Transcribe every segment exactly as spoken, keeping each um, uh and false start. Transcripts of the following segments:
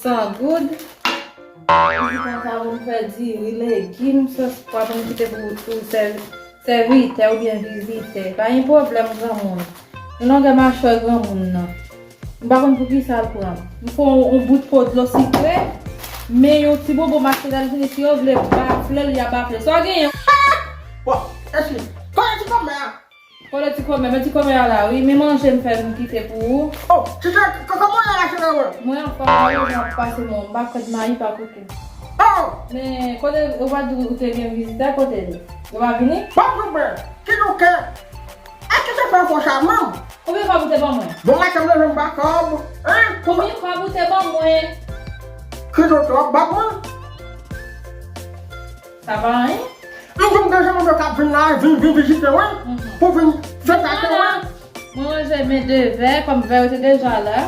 San goud. Epi konsa pou m fè diri, legim, sòs pwa pou m kite pou, pou sèv-, sèvitè oubyen vizitè. Pa gen pwoblèm, granmoun. Longè machwè granmoun nan. M pa konn poukisa l pran m. M fè yon, yon bout po dlo sikre, men yon ti bobo mache la, l fini, si yo vle bafle l, y a bafle. Sa w genyen? Bon, èske, kote ti kòmè a? Kote ti kòmè? Men ti kòmè a la, wi. Men manje m fè m kite pou ou. Oh, ti chè, k-, kòman w ye la, cheri mwen? Mwen anfòm, wi, jan ap pase mwen. M pa kwè mayi pa kote. Oh! Men kote ou pa di ou te gen vizitè, kote l? Yo pa vini? Bon, bon, bon. Ki nou kè? Èske se fè fò sa, manm? Konbyen kòb ou te ban mwen? Bon maten m leve m pa kòb. Hein? Konbyen kòb ou te ban mwen? Ki nou twòp, bat mwen? Sa pa anyen. M di m gen zanmi m yo k ap vin la, vin, vin vizite mwen, mhm, pou vin fè sa ke mwen. Mwen ranje men de vè, kòm vè yo te deja la.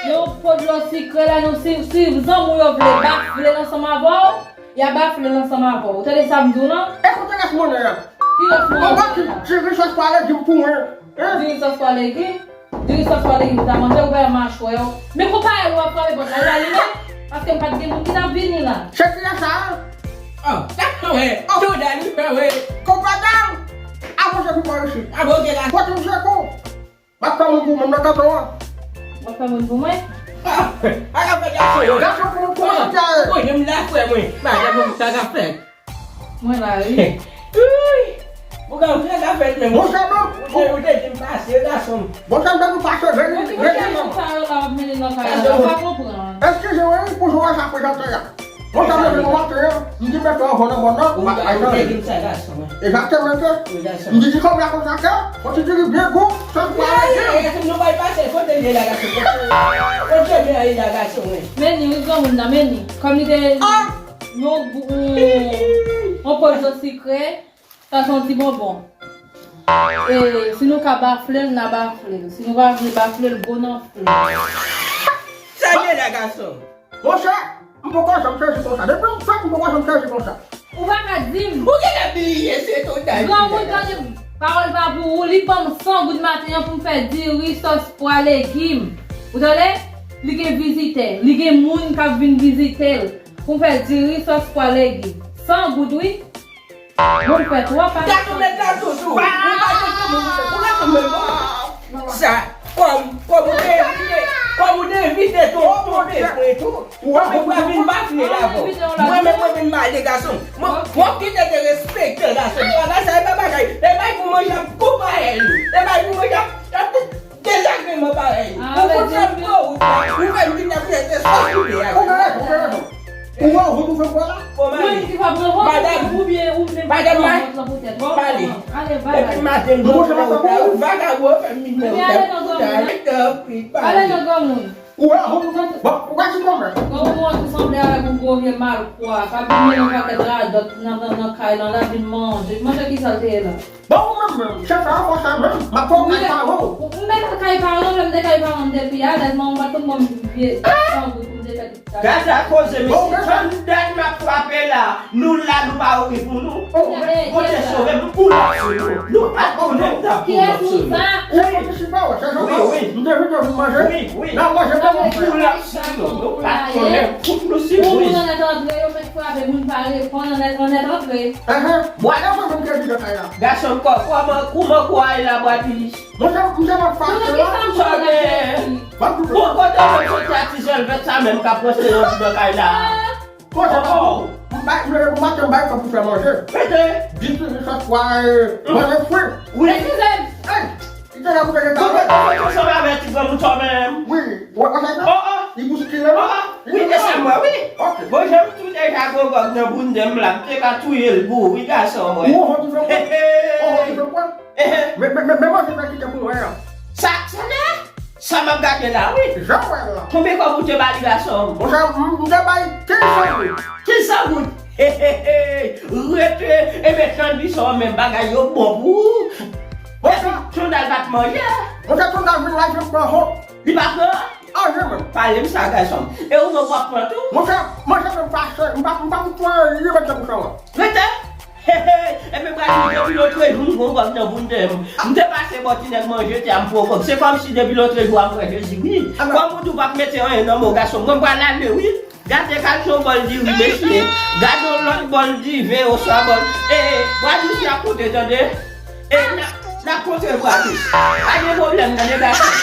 Yon po dlo sikre la, nou si, si zanmi w yo vle bafle l ansanm avè w, y a bafle l ansanm avè w. Ou tande sa m di w lan? E kote rès monnen an? Ki rès monnen? Bon, bon, ki diri sòs pwa legim pou mwen. Hein? Diri sòs pwa legim? Diri sòs pwa legim ou ta manje, ou wè machwè w. Men konpayi w ap frape pòt la, li alimen, paske m pa t gen moun ki t ap vini la. Se kiyès sa a? Oh, sa mwen. Oh. Tou Dani fè, wi. Konpa Dani. A manje pou mwen isi. A bon, gen la. Pote yon sekou. M ap fè moun pou mwen nan kanton an. W ap fè moun pou mwen? Ah, a ka fè gason yo. Gason pou mwen, pou mwen, sa. Mwen, jem la, frè mwen. Madanm, sa ka fè. Mwen la, wi. Ui! Ou gen vre zafè menm. Monchè, non. Ou te, ou te di m pase, gason. Monchè, m te di w pase, rele, rele non. Sa yo la ap mennen nan kay la, m pa konprann. Eskize, wi, pou jan w ap prezante a. Monchè, m leve bon maten an, m di mèt la anvan nan mòn nan, m ap bay nan. Ou te di m sa, gason, wi. Egzakteman, ke. Wi, gason. M di, di kòb la konsa, ke, fò ti diri byen gou, san kwa la, ke. Gason, nou bay pase, kote l ye la, gason? Kote l ye la, gason, wi? Men ni, wi, granmoun nan, men ni. Kòm li te. Ah! Yon gou-, yon, yon po dlo sikre, sa se yon ti bonbon. E si nou ka bafle l, n a bafle l. Si nou pa vle bafle l, bon nan fle. Sa gen la, gason. Monchè, m poko janm sezi konsa. Depi m fèt, m poko janm sezi konsa. Ou pa ka di m. Ou genlè bliye se tou dal. Granmoun tande pawòl pa pou ou, li ban m san goud maten an pou m fè diri, sòs pwa, legim. Ou tande? Li gen vizitè, li gen moun k ap vin vizite l. Pou m fè diri, sòs pwa, legim. San goud, wi. Moun fè twòp. Gason, met la toujou. Ou pa janm konn moun, ou pa janm konn moun. Sa, kòm, kòm ou te envite, kòm ou te envite tou, tou bezwen tou. Ou pa vin bafle la, bon. Mwen menm, mwen vin male, gason. Mwen, mwen kite te respekte, gason. Bagay sa, e pa bagay. E bay pou manje ap kou parèy. E bay pou manje ap, ap Dezagreman parèy. Ah, ou fout fè m pran wout la. Ou fè m vin ap rete sou wout la. Ou gen rezon, ou gen rezon. Ou wè wout ou fè m pran la? Mwen ki va pran wout ou oubyen ou menm ki pran wout la poutèt? Bon, ale, ale, ale. Epi maten m pran wout la. Vagabon fè m vin pran wout la. Ale nan granmoun. Ale nan granmoun. Ou wè wout ou fè m pran? Bon, ou pa di kòman? Granmoun an tou sanble avèk yon gwo vye malpwa. K ap vin mennen yon pakèt radòt nan, nan, nan kay lan, l ap vin manje. Manje ki sa l te ye la? Bon, ou menm, menm, chèf la, fò sa menm, m ap fè w kay paran w. Ou mèt kay paran w, lè m te kay paran m depi alèz, manman m pa t konn ban m vye san goud pou m te fè tout sa. Gad sa koze, mesye, tann dat m ap frape la, nou la, nou pa okipe pou nou. Ou mèt konte sove m, ou la sou nou. Nou pa t konnen m t ap pou w sou nou. Wi, wi. M te vin pou manje. Wi, wi. N ap manje pou nou. Ou la sou nou. Nou pa t konnen m pou nou sou nou. Frape, moun pa reponn, annèt, annèt antre. Ahan. Bwa nan fè moun kredi nan kay la. Gason m kò, kòman, kouman kò a ye la, Bwa Pilis? Monchè, m te nan fache la. Sa gen. Bon, kote w soti a ti zèlvèt sa menm k ap ranse yon ti nan kay la? Kote m bay, m leve pou maten, m bay kòb pou fè manje. Mete. Di tou, sa kwa, eh, manje fwi. Wi. Eskize m. Hey! Li te la pou te rete. Bon, bon, bon, bon, sa va avè ti granmoun sa menm. Wi, wè, wè sa? Oh, oh. Li bouskile. Oh, oh. Wi, e sa m wè, wi. Ok. Bon, jan m tou deja gogòg nan boundè m la, m te ka touye l pou ou, wi, gason mwen. Ou honte ou fè kwa? Ou honte ou fè kwa? Ehe. Men, men, men, men manje fè kite pou mwen an. Sa, sa la? Sa m ap gade la, wi. Jan w wè l la. Konbyen kòb ou te ba li, gason? Monchè, m, m te bay kenz san goud. Kenz san goud. He, he, he. Rete, e men tann li sa w menm bagay yo bon pou ou. Epi, Tondal pa t manje. Monchè, Tondal vin la, vin pran hop. Li pa pran? Anje menm. Pale m sa, gason m. E ou menm w ap pran tou? Monchè, monchè, m fache. M pa, m pa pou pran li, mete bouchon an. Rete. Hey, hey, ebyen, m pral di depi lòtrejou m gon gòg nan bounde m. M te pase bò ti nèg manje, te a m pran gòg. Se kòmsi depi lòtrejou a m wè Jezi, wi. Kòm ou di w p ap mete anyen nan men w, gason, mwen m pral ale, wi. Gade kalson bòl diri, mesye. Gade yon lòt bòl diven, oswa bòl. E, e, Bradis, n ap konte, tande. E, n ap, n ap konte, Bradis. Pa gen pwoblèm, tande, gason.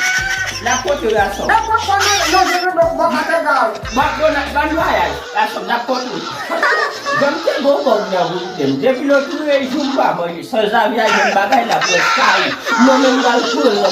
N ap konte, gason. Nan pòt kò nan, nan je nou dòk bò katedral. Ban, ban, ban vwayaj, gason, n ap konte. Jan m te gon gòg nan bounde m. Depi lòtrejou m pa manje. Sanzave a jwenn bagay la, prèske kari. Mwen menm, m pral pran l nan